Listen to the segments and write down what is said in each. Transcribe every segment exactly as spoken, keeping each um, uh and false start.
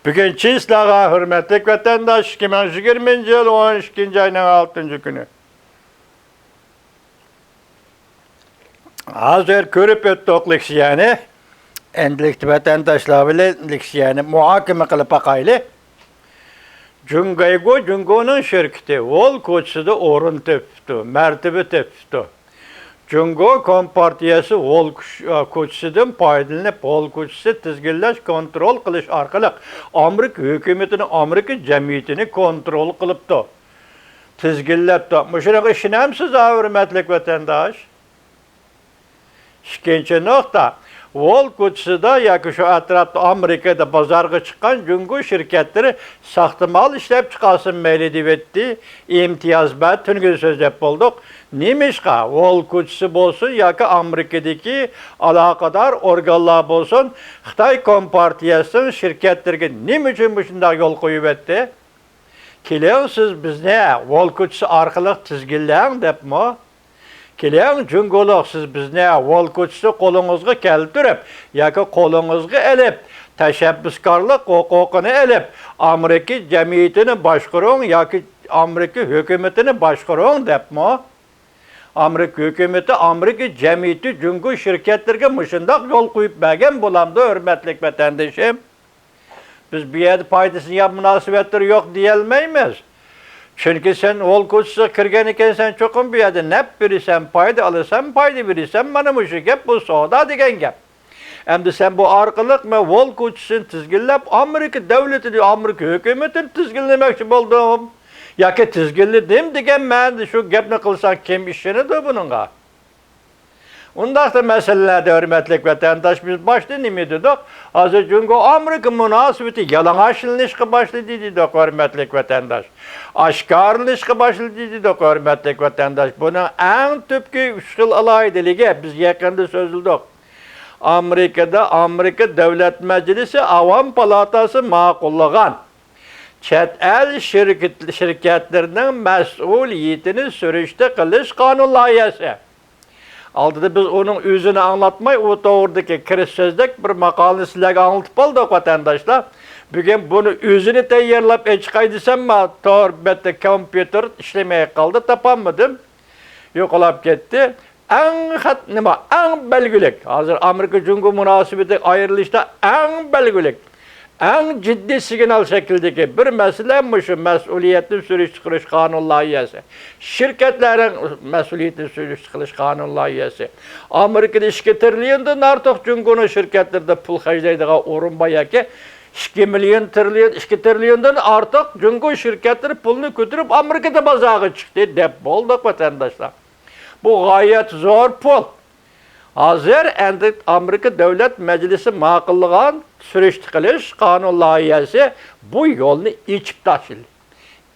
بۈگۈن چىسلاغا ھۆرمەتلىك ۋەتەنداش، ئىككى مىڭ يىگىرمىنچى يىل ئون ئىككىنچى ئاينىڭ ئالتىنچى كۈنى. ھازىر كۆرۈپ ئۆتتۇق لېكسىيەنى. ئەمدىلىكتە ۋەتەنداشلار بىلەن لېكسىيەنى مۇھاكىمە قىلىپ باقايلى. جۇڭگايگو، جۇڭگونىڭ شىركىتى ۋول كوچىسىدا ئورۇن تېپىپتۇ، مەرتىۋە تېپىپتۇ. جۇڭگو كومپارتىيەسى ۋول كوچ-، كوچىسىدىن پايدىلىنىپ، ۋول كوچىسى تىزگىنلەش، كونترول قىلىش ئارقىلىق ئامېرىكا ھۆكۈمىتىنى، ئامېرىكا جەمئىيىتىنى كونترول قىلىپتۇ، تىزگىنلەپتۇ. مۇشۇنىڭغا ئىشىنەمسىز، ھە، ھۆرمەتلىك ۋەتەنداش؟ ئىككىنچى نۇقتا، ۋول كوچىسىدا ياكى شۇ ئەتراپتا ئامېرىكىدا بازارغا چىققان جۇڭگو شىركەتلىرى ساختا مال ئىشلەپ چىقارسۇن مەيلى دېيىۋەتتى، ئىمتىياز بەر، تۈنۈگۈن سۆزلەپ بولدۇق. نېمىشقا ۋول كوچىسى بولسۇن ياكى ئامېرىكىدىكى ئالاقىدار ئورگانلار بولسۇن، خىتاي كومپارتىيەسىنىڭ شىركەتلىرىگە نېمە ئۈچۈن مۇشۇنداق يول قويۇۋەتتى؟ كېلىڭ، سىز بىزنى ۋول كوچىسى ئارقىلىق تىزگىنلەڭ دەپمۇ؟ كېلىڭ، جۇڭگولۇق، سىز بىزنى ۋول كوچىسى قولىڭىزغا كەلتۈرۈپ ياكى قولىڭىزغا ئېلىپ، تەشەببۇسكارلىق ھوقۇقىنى ئېلىپ، ئامېرىكا جەمئىيىتىنى باشقۇرۇڭ ياكى ئامېرىكا ھۆكۈمىتىنى باشقۇرۇڭ دەپمۇ؟ ئامېرىكا ھۆكۈمىتى، ئامېرىكا جەمئىيىتى جۇڭگو شىركەتلىرىگە مۇشۇنداق يول قويۇپ بەرگەن بولامدۇ، ھۆرمەتلىك ۋەتەندىشىم؟ بىز بۇ يەردە پايدىسىنى يا مۇناسىۋەتلىرى يوق دېيەلمەيمىز. چۈنكى سەن ھول كوچىسىغا كىرگەن ئىكەنسەن، چوقۇم بۇ يەردە نەپ بېرىسەن، پايدا ئالىسەن، پايدا بېرىسەن، مانا مۇشۇ گەپ، بۇ سودا دېگەن گەپ. ئەمدى سەن بۇ ئارقىلىق مەن ھول كوچىسىنى تىزگىنلەپ، ئامېرىكا دۆلىتىنى، ئامېرىكا ھۆكۈمىتىنى تىزگىنلىمەكچى بولدۇم. ياكى تىزگىنلىدىم دېگەن مەنىدە شۇ گەپنى قىلساڭ، كىم ئىشىنىدۇ بۇنىڭغا؟ ئۇنداقتا مەسىلىلەردە، ھۆرمەتلىك ۋەتەنداش، بىز باشتا نېمە دېدۇق؟ ھازىر جۇڭگو ئامېرىكا مۇناسىۋىتى يالىڭاچلىنىشقا باشلىدى دېدۇق، ھۆرمەتلىك ۋەتەنداش. ئاشكارىلىنىشقا باشلىدى دېدۇق، ھۆرمەتلىك ۋەتەنداش. بۇنىڭ ئەڭ تۈپكى ئۈچ خىل ئالاھىدىلىكى، بىز يېقىندا سۆزلىدۇق. ئامېرىكىدا ئامېرىكا دۆلەت مەجلىسى، ئاۋام پالاتاسى ماقۇللىغان چەت ئەل شىركەت-، شىركەتلىرىنىڭ مەسئۇلىيىتىنى سۈرۈشتە قىلىش قانۇن لايىھەسى. ئالدىدا بىز ئۇنىڭ ئۆزىنى ئاڭلاتماي، ئۇ توغرىدىكى كىرىش سۆزدەك بىر ماقالىنى سىلەرگە ئاڭلىتىپ قالدۇق، ۋەتەنداشلار. بۈگۈن بۇنى ئۆزىنى تەييارلاپ ئېچىقاي دېسەم، ما تور بەتتە كومپيۇتېر ئىشلىمەي قالدى، تاپالمىدىم. يوقالاپ كەتتى. ئەڭ خەت-، نېمە، ئەڭ بەلگىلىك، ھازىر ئامېرىكا جۇڭگو مۇناسىۋىتى ئايرىلىشتا ئەڭ بەلگىلىك، ئەڭ جىددىي سىگنال شەكلىدىكى بىر مەسىلە مۇشۇ مەسئۇلىيەتنى سۈرۈشتە قىلىش قانۇن لايىھەسى، شىركەتلەرنىڭ مەسئۇلىيىتىنى سۈرۈشتە قىلىش قانۇن لايىھەسى. ئامېرىكىدا ئىككى تىرىليوندىن ئارتۇق جۇڭگونىڭ شىركەتلىرىدە پۇل خەجلەيدىغان ئورۇن بار ياكى ئىككى مىليون تىرىليون، ئىككى تىرىليوندىن ئارتۇق جۇڭگو شىركەتلىرى پۇلنى كۆتۈرۈپ ئامېرىكىدا بازارغا چىقتى دەپ بولدۇق، ۋەتەنداشلار. بۇ غايەت زور پۇل. ھازىر ئەمدى ئامېرىكا دۆلەت مەجلىسى ماقۇللىغان سۈرۈشتە قىلىش قانۇن لايىھەسى بۇ يولنى ئېچىپ تاشلىدى.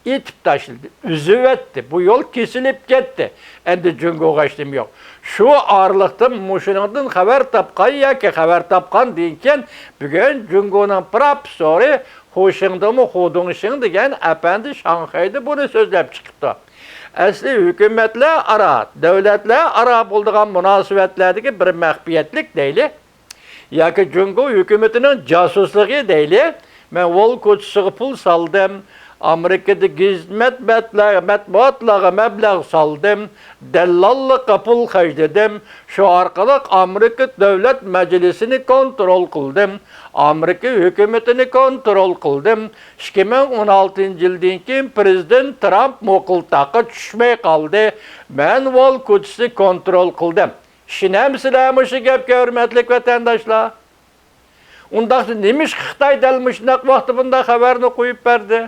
ئېتىپ تاشلىدى، ئۈزۈۋەتتى. بۇ يول كېسىلىپ كەتتى. ئەمدى جۇڭگوغا ھېچنېمە يوق. شۇ ئارىلىقتا مۇشۇنىڭدىن خەۋەر تاپقان ياكى خەۋەر تاپقاندىن كېيىن بۈگۈن جۇڭگونىڭ پروفېسسورى خۇ شىڭدېمۇ، خۇ دۇڭشىڭ دېگەن ئەپەندى شاڭخەيدە بۇنى سۆزلەپ چىقىپتۇ. ئەسلى ھۆكۈمەتلەر ئارا، دۆلەتلەر ئارا بولىدىغان مۇناسىۋەتلەردىكى بىر مەخپىيەتلىك دەيلى، ياكى جۇڭگو ھۆكۈمىتىنىڭ جاسۇسلۇقى دەيلى، مەن ۋول كوچىسىغا پۇل سالدىم، ئامېرىكىدا گېزىت مەتبەئەتلەر-، مەتبۇئاتلارغا مەبلەغ سالدىم، دەللاللىققا پۇل خەجلىدىم، شۇ ئارقىلىق ئامېرىكا دۆلەت مەجلىسىنى كونترول قىلدىم، ئامېرىكا ھۆكۈمىتىنى كونترول قىلدىم. ئىككى مىڭ ئون ئالتىنچى يىلدىن كېيىن پىرېزىدېنت ترامپ مۇقىلتاققا چۈشمەي قالدى. مەن ۋول كوچىسىنى كونترول قىلدىم. ئىشىنەمسىلەر مۇشۇ گەپكە، ھۆرمەتلىك ۋەتەنداشلار؟ ئۇنداقتا نېمىشقا خىتاي دەل مۇشۇنداق ۋاقىتتا بۇنداق خەۋەرنى قويۇپ بەردى؟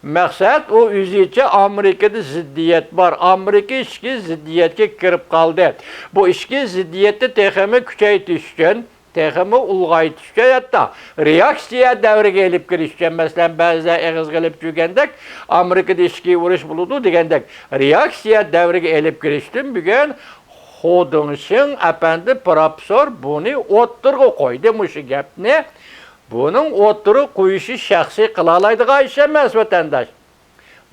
مەقسەت، ئۇ ئۆزىچە ئامېرىكىدا زىددىيەت بار، ئامېرىكا ئىچكى زىددىيەتكە كىرىپ قالدى. بۇ ئىچكى زىددىيەتنى تېخىمۇ كۈچەيتىش ئۈچۈن، تېخىمۇ ئۇلغايتىش ئۈچۈن، ھەتتا رېئاكسىيە دەۋرىگە ئېلىپ كىرىش ئۈچۈن، مەسىلەن، بەزىلەر ئېغىزغا ئېلىپ يۈرگەندەك، ئامېرىكىدا ئىچكى ئۇرۇش بولىدۇ دېگەندەك، رېئاكسىيە دەۋرىگە ئېلىپ كىرىش ئۈچۈن بۈگۈن خۇ دۇڭشىڭ ئەپەندى پروفېسسور بۇنى ئوتتۇرىغا قويدى، مۇشۇ گەپنى. بۇنىڭ ئوتتۇرىغا قويۇشى شەخسىي قىلالايدىغان ئىش ئەمەس، ۋەتەنداش.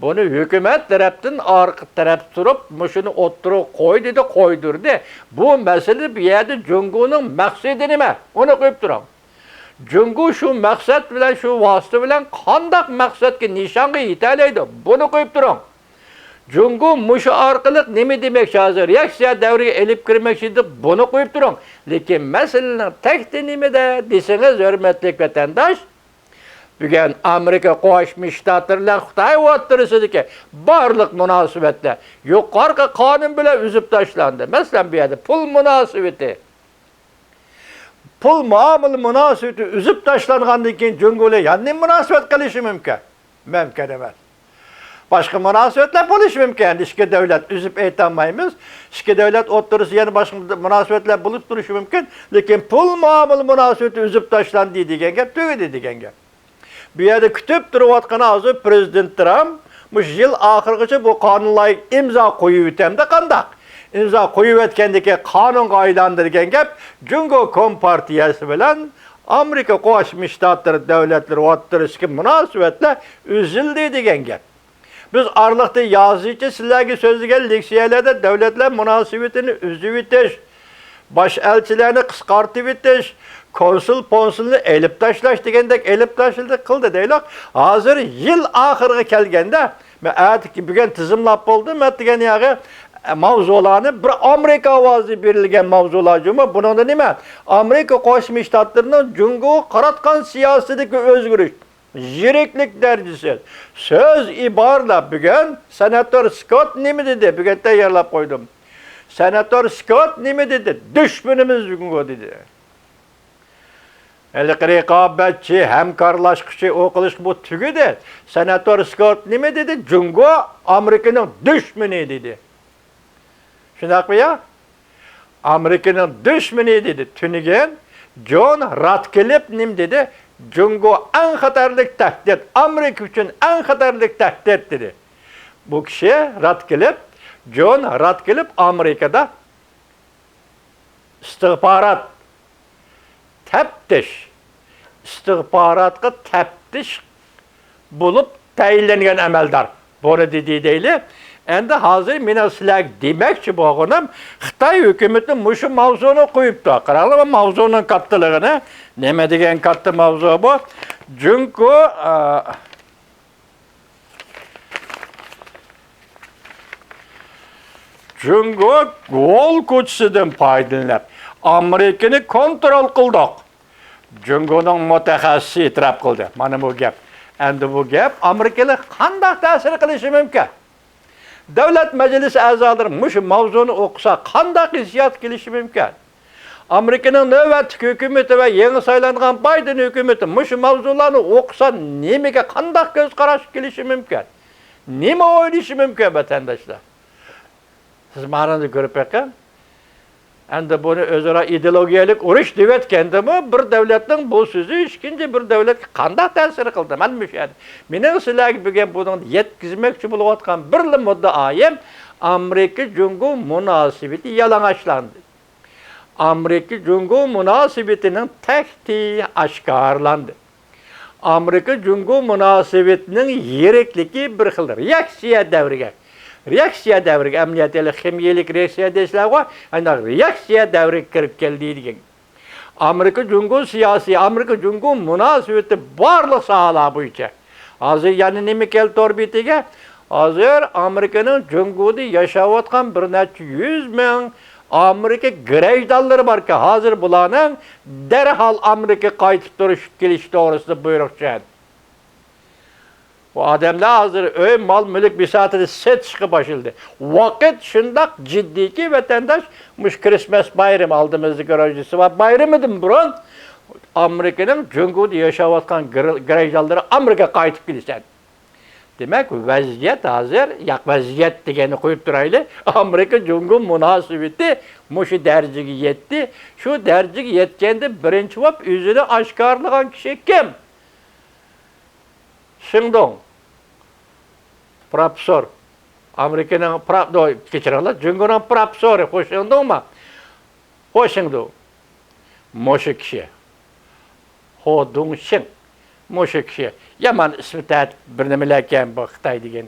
بۇنى ھۆكۈمەت تەرەپتىن ئارقا تەرەپ تۇرۇپ، مۇشۇنى ئوتتۇرىغا قوي دېدى، قويدۇردى. بۇ مەسىلە بۇ يەردە جۇڭگونىڭ مەقسىتى نېمە؟ ئۇنى قويۇپ تۇرۇڭ. جۇڭگو شۇ مەقسەت بىلەن، شۇ ۋاسىتە بىلەن قانداق مەقسەتكە، نىشانغا يېتەلەيدۇ؟ بۇنى قويۇپ تۇرۇڭ. جۇڭگو مۇشۇ ئارقىلىق نېمە دېمەكچى ھازىر؟ رېئاكسىيە دەۋرىگە ئېلىپ كىرمەكچى دەپ بۇنى قويۇپ تۇرۇڭ. لېكىن مەسىلىنىڭ تەكتى نېمىدە دېسىڭىز، ھۆرمەتلىك ۋەتەنداش، بۈگۈن ئامېرىكا قوشما شتاتلىرى بىلەن خىتاي ئوتتۇرىسىدىكى بارلىق مۇناسىۋەتلەر يۇقىرىقى قانۇن بىلەن ئۈزۈپ تاشلاندى. مەسىلەن، بۇ يەردە پۇل مۇناسىۋىتى، پۇل مۇئامىلە مۇناسىۋىتى ئۈزۈپ تاشلانغاندىن كېيىن جۇڭگو بىلەن يەنە نېمە مۇناسىۋەت قىلىشى مۇمكىن؟ مۇمكىن ئەمەس. باشقا مۇناسىۋەتلەر بولۇشى مۇمكىن. ئىككى دۆلەت ئۈزۈپ ئېيتالمايمىز. ئىككى دۆلەت ئوتتۇرىسىدا يەنە باشقا مۇناسىۋەتلەر بولۇپ تۇرۇشى مۇمكىن. لېكىن پۇل مۇئامىلە مۇناسىۋىتى ئۈزۈپ تاشلاندى دېگەن گەپ تۈگىدى دېگەن گەپ. بۇ يەردە كۈتۈپ تۇرۇۋاتقىنى ھازىر پرېزىدېنت ترامپ مۇشۇ يىل ئاخىرىغىچە بۇ قانۇن لايىھە ئىمزا قويۇۋېتەمدۇ قانداق؟ ئىمزا قويۇۋەتكەندىكى قانۇنغا ئايلاندى دېگەن گەپ جۇڭگو كومپارتىيەسى بىلەن ئامېرىكا قوشما شتاتلىرى دۆلەتلىرى ئوتتۇرىسىدىكى مۇناسىۋەتلەر ئۈزۈلدى دېگەن گەپ. بىز ئارىلىقتا يازىچە سىلەرگە سۆزلىگەن لېكسىيەلەردە دۆلەتلەر مۇناسىۋىتىنى ئۈزۈۋېتىش، باش ئەلچىلەرنى قىسقارتىۋېتىش، كونسۇل پونسۇلنى ئېلىپ تاشلاش دېگەندەك ئېلىپ تاشلىدى، قىلدى دەيلۇق. ھازىر يىل ئاخىرىغا كەلگەندە، مەن ئەتىكى بۈگۈن تىزىملاپ بولدۇم، مەن دېگەن ياغى ماۋزۇلارنى بىر ئامېرىكا ئاۋازى بېرىلگەن ماۋزۇلار جۇمۇ. بۇنىڭدا نېمە؟ ئامېرىكا قوشما شتاتلىرىنىڭ جۇڭگوغا قاراتقان سىياسىتىدىكى ئۆزگىرىش، يىرىكلىك دەرىجىسى. سۆز ئىبارىلەپ بۈگۈن سېناتور سكوت نېمە دېدى؟ بۈگۈن تەييارلاپ قويدۇم. سېناتور سكوت نېمە دېدى؟ دۈشمىنىمىز جۇڭگو دېدى. ھېلىقى رىقابەتچى، ھەمكارلاشقۇچى، ئۇ قىلىشقا بۇ تۈگىدى. سېناتور سكوت نېمە دېدى؟ جۇڭگو ئامېرىكىنىڭ دۈشمىنى دېدى. شۇنداقمۇ يا؟ ئامېرىكىنىڭ دۈشمىنى دېدى. تۈنۈگۈن جون راتكلىف نېمە دېدى؟ جۇڭگو ئەڭ خەتەرلىك تەھدىت، ئامېرىكا ئۈچۈن ئەڭ خەتەرلىك تەھدىت دېدى. بۇ كىشى راتكلىف، جون راتكلىف ئامېرىكىدا ئىستىخبارات، تەپتىش، ئىستىخباراتقا تەپتىش بولۇپ تەيىنلەنگەن ئەمەلدار. بۇنى دېدى دەيلى. ئەمدى ھازىر مېنىڭ سىلەرگە دېمەكچى بولغىنىم، خىتاي ھۆكۈمىتى مۇشۇ ماۋزۇنى قويۇپتۇ. قاراڭلار، ماۋزۇنىڭ كاتتىلىقىنى. نېمە دېگەن كاتتا ماۋزۇ بۇ؟ جۇڭگو، ئا، جۇڭگو گول كوچىسىدىن پايدىلىنىپ، ئامېرىكىنى كونترول قىلدۇق. جۇڭگونىڭ مۇتەخەسسىسى ئېتىراپ قىلدى. مانا بۇ گەپ. ئەمدى بۇ گەپ ئامېرىكىلىق قانداق تەسىر قىلىشى مۇمكىن؟ دۆلەت مەجلىسى ئەزالىرى مۇشۇ ماۋزۇنى ئوقۇسا قانداق ھېسسىيات كېلىشى مۇمكىن؟ ئامېرىكىنىڭ نۆۋەتتىكى ھۆكۈمىتى ۋە يېڭى سايلانغان بايدېن ھۆكۈمىتى مۇشۇ ماۋزۇلارنى ئوقۇسا نېمىگە، قانداق كۆز قاراش كېلىشى مۇمكىن؟ نېمە ئويلىشى مۇمكىن ۋەتەنداشلار؟ سىز مانا كۆرۈپ بېقىڭ. ئەمدى بۇنى ئۆزئارا ئىدېئولوگىيەلىك ئۇرۇش دېۋەتكەندىمۇ، بىر دۆلەتنىڭ بۇ سۆزى ئىككىنچى بىر دۆلەتكە قانداق تەسىر قىلدى؟ مانا مۇشۇ يەردە. مېنىڭ سىلەرگە بۈگۈن بۇنىڭدا يەتكۈزمەكچى بولۇۋاتقان بىرلا مۇددىئايىم، ئامېرىكا جۇڭگو مۇناسىۋىتى يالىڭاچلاندى. ئامېرىكا جۇڭگو مۇناسىۋىتىنىڭ تەكتى ئاشكارىلاندى. ئامېرىكا جۇڭگو مۇناسىۋىتىنىڭ يىرىكلىكى بىر خىل رېئاكسىيە دەۋرىگە، رېئاكسىيە دەۋرىگە، ئەمەلىيەتتە ھېلى خىمىيەلىك رېئاكسىيە دەيسىلەرغۇ، ئانداق رېئاكسىيە دەۋرىگە كىرىپ كەلدى دېگەن. ئامېرىكا جۇڭگو سىياسىي، ئامېرىكا جۇڭگو مۇناسىۋىتى بارلىق ساھەلەر بويىچە. ھازىر يەنە نېمە كەلدى تور بېتىگە؟ ھازىر ئامېرىكىنىڭ جۇڭگودا ياشاۋاتقان بىر نەچچە يۈز مىڭ ئامېرىكا گراژدانلىرى باركەن، ھازىر بۇلارنىڭ دەرھال ئامېرىكىغا قايتىپ تۇرۇش كېلىشى توغرىسىدا بۇيرۇق چۈشەردى. بۇ ئادەملەر ھازىر ئۆي، مال، مۈلۈك بىساتىنى سېتىشقا باشلىدى. ۋاقىت شۇنداق جىددىيكى، ۋەتەنداش، مۇشۇ كىرىسمەس بايرىمى، ئالدىمىزدىكى روژدېستۋا بايرىمىدىن بۇرۇن ئامېرىكىنىڭ جۇڭگودا ياشاۋاتقان گر-، گراژدانلىرى ئامېرىكىغا قايتىپ كېلىسەن. دېمەك، ۋەزىيەت ھازىر، ياق، ۋەزىيەت دېگەننى قويۇپ تۇرايلى، ئامېرىكا جۇڭگو مۇناسىۋىتى مۇشۇ دەرىجىگە يەتتى. شۇ دەرىجىگە يەتكەندە بىرىنچى بولۇپ ئۆزىنى ئاشكارىلىغان كىشى كىم؟ شېڭدۇڭ. پروفېسسور. ئامېرىكىنىڭ پرا-، نو، كەچۈرۈڭلار، جۇڭگونىڭ پروفېسسورى خۇ شېڭدۇڭما؟ خۇ شېڭدۇڭ. مۇشۇ كىشى. خۇ دۇڭشېڭ. مۇشۇ كىشى. يامان ئىسمى تەتۈر بىر نېمىلەركەن بۇ خىتاي دېگەن.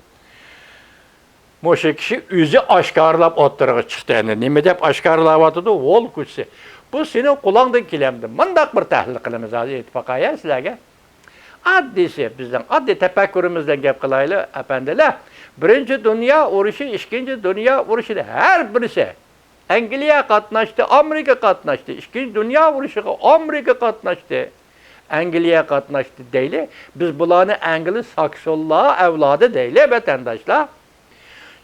مۇشۇ كىشى ئۆزى ئاشكارىلاپ ئوتتۇرىغا چىقتى. ئەمدى نېمە دەپ ئاشكارىلاۋاتىدۇ؟ ۋول كوچىسى. بۇ سېنىڭ قولۇڭدىن كېلەمدۇ؟ مۇنداق بىر تەھلىل قىلىمىز ھازىر، ئېيتىپ باقاي سىلەرگە. ئاددىيسى، بىزنىڭ ئاددىي تەپەككۇرىمىزدىن گەپ قىلايلى، ئەپەندىلەر. بىرىنچى دۇنيا ئۇرۇشى، ئىككىنچى دۇنيا ئۇرۇشىدا ھەر بىرسى، ئەنگلىيە قاتناشتى، ئامېرىكا قاتناشتى، ئىككىنچى دۇنيا ئۇرۇشىغا ئامېرىكا قاتناشتى، ئەنگلىيە قاتناشتى دەيلى. بىز بۇلارنى ئەنگلى ساكسونلار ئەۋلادى دەيلى، ۋەتەنداشلار.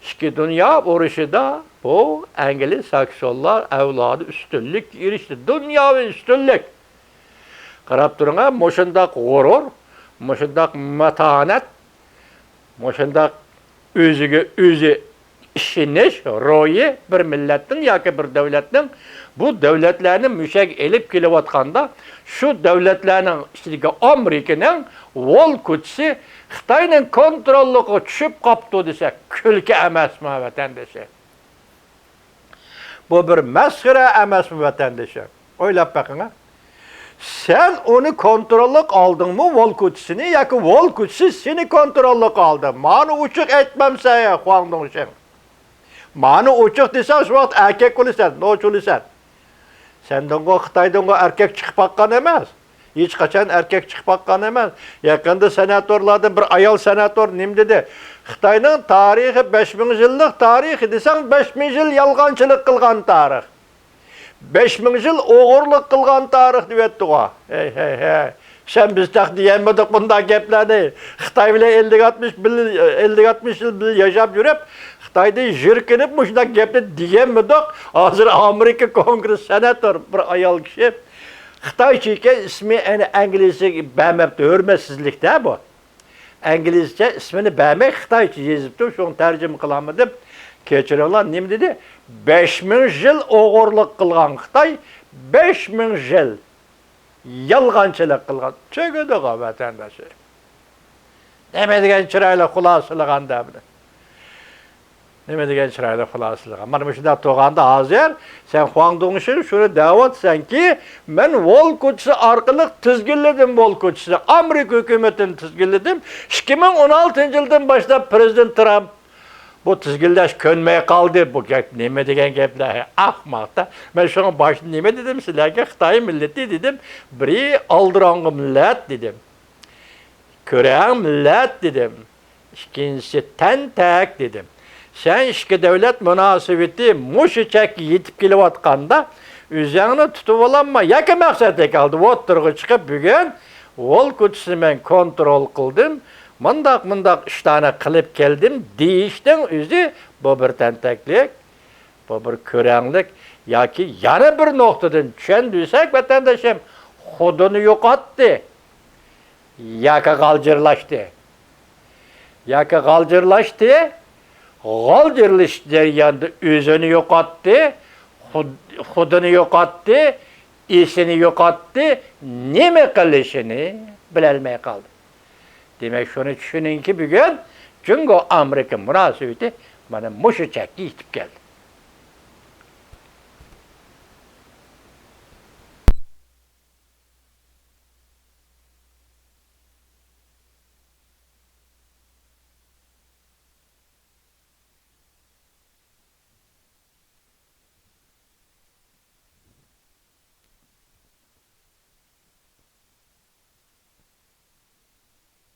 ئىككى دۇنيا ئۇرۇشىدا بۇ ئەنگلى ساكسونلار ئەۋلادى ئۈستۈنلۈككە ئېرىشتى، دۇنياۋى ئۈستۈنلۈك. قاراپ تۇرۇڭ، مۇشۇنداق غۇرۇر، مۇشۇنداق ماتانەت، مۇشۇنداق ئۆزىگە ئۆزى ئىشىنىش روھى بىر مىللەتنىڭ ياكى بىر دۆلەتنىڭ، بۇ دۆلەتلەرنى مۇشەگە ئېلىپ كېلىۋاتقاندا، شۇ دۆلەتلەرنىڭ ئىچىدىكى ئامېرىكىنىڭ ۋول كوچىسى خىتاينىڭ كونتروللۇقىغا چۈشۈپ قاپتۇ دېسە، كۈلكە ئەمەسمۇ، ۋەتەندىشىم؟ بۇ بىر مەسخىرە ئەمەسمۇ، ۋەتەندىشىم؟ ئويلاپ بېقىڭ. سەن ئۇنى كونتروللۇق ئالدىڭمۇ، ۋول كوچىسىنى، ياكى ۋول كوچىسى سېنى كونتروللۇق ئالدى؟ مانا ئوچۇق ئېيتمامسەن، خۇاڭ دۇڭشىڭ. مانا ئوچۇق دېسەڭ، شۇ ۋاقىت ئەركەك بولىسەن، نوچى بولىسەن. سەندىنغۇ، خىتايدىنغۇ ئەركەك چىقىپ باققان ئەمەس. ھېچقاچان ئەركەك چىقىپ باققان ئەمەس. يېقىندا سېناتورلاردىن بىر ئايال سېناتور نېمە دېدى؟ خىتاينىڭ تارىخى، بەش مىڭ يىللىق تارىخى دېسەڭ، بەش مىڭ يىل يالغانچىلىق قىلغان تارىخ. بەش مىڭ يىل ئوغرىلىق قىلغان تارىخ دېۋەتتىغۇ. ھەي، ھەي، ھەي. سەن بىز تېخى دېيەلمىدۇق بۇنداق گەپلەرنى. خىتاي بىلەن ئەللىك ئاتمىش بىل-، ئەللىك ئاتمىش يىل بىللە ياشاپ يۈرۈپ، خىتايدىن يىركىنىپ مۇشۇنداق گەپنى دېيەلمىدۇق. ھازىر ئامېرىكا كونگرېس سېناتور بىر ئايال كىشى خىتايچە ئىكەن، ئىسمى ئەنە ئىنگلىزچە بەرمەپتۇ. ھۆرمەتسىزلىك-دە بۇ. ئىنگلىزچە ئىسمىنى بەرمەي خىتايچە يېزىپتۇ، شۇڭا تەرجىمە قىلالمىدىم. كەچۈرۈڭلار، نېمە دېدى؟ بەش مىڭ يىل ئوغرىلىق قىلغان خىتاي، بەش مىڭ يىل يالغانچىلىق قىلغان. چۆگىدىغۇ ۋەتەنداشلار. نېمە دېگەن چىرايلىق خۇلاسىلىغاندا بۇنى. نېمە دېگەن چىرايلىق خۇلاسىلىغان. مانا مۇشۇنداق تۇرغاندا ھازىر سەن خۇاڭ دۇڭشىن شۇنى دەۋاتىسەنكى، مەن ۋول كوچىسى ئارقىلىق تىزگىنلىدىم، ۋول كوچىسىنى، ئامېرىكا ھۆكۈمىتىنى تىزگىنلىدىم. ئىككى مىڭ ئون ئالتىنچى يىلدىن باشلاپ پىرېزىدېنت ترامپ بۇ تىزگىنلەش كۆنمەي قالدى. بۇ گەپ نېمە دېگەن گەپلەر؟ ئەخمەقتە. مەن شۇڭا باشتا نېمە دېدىم سىلەرگە؟ خىتاي مىللىتى دېدىم. بىرى ئالدىراڭغۇ مىللەت دېدىم. كۆرەڭ مىللەت دېدىم. ئىككىنچىسى تەنتەك دېدىم. سەن ئىككى دۆلەت مۇناسىۋىتى مۇشۇ چەككە يېتىپ كېلىۋاتقاندا، ئۆزۈڭنى تۇتۇۋالالماي، ياكى مەقسەتلىك ھالدا ئوتتۇرىغا چىقىپ، بۈگۈن ۋول كوچىسىنى مەن كونترول قىلدىم، مۇنداق، مۇنداق ئىشلارنى قىلىپ كەلدىم دېيىشنىڭ ئۆزى بۇ بىر تەنتەكلىك، بۇ بىر كۆرەڭلىك ياكى يەنە بىر نۇقتىدىن چۈشەندۈرسەك، ۋەتەندىشىم، خۇدىنى يوقاتتى. ياكى غالجىرلاشتى. ياكى غالجىرلاشتى. غالجىرلىشىش جەريانىدا ئۆزىنى يوقاتتى، خۇد-، خۇدىنى يوقاتتى، ئېسىنى يوقاتتى، نېمە قىلىشىنى بىلەلمەي قالدى. دېمەك، شۇنى چۈشىنىڭكى، بۈگۈن جۇڭگو ئامېرىكا مۇناسىۋىتى مانا مۇشۇ چەككە يېتىپ كەلدى.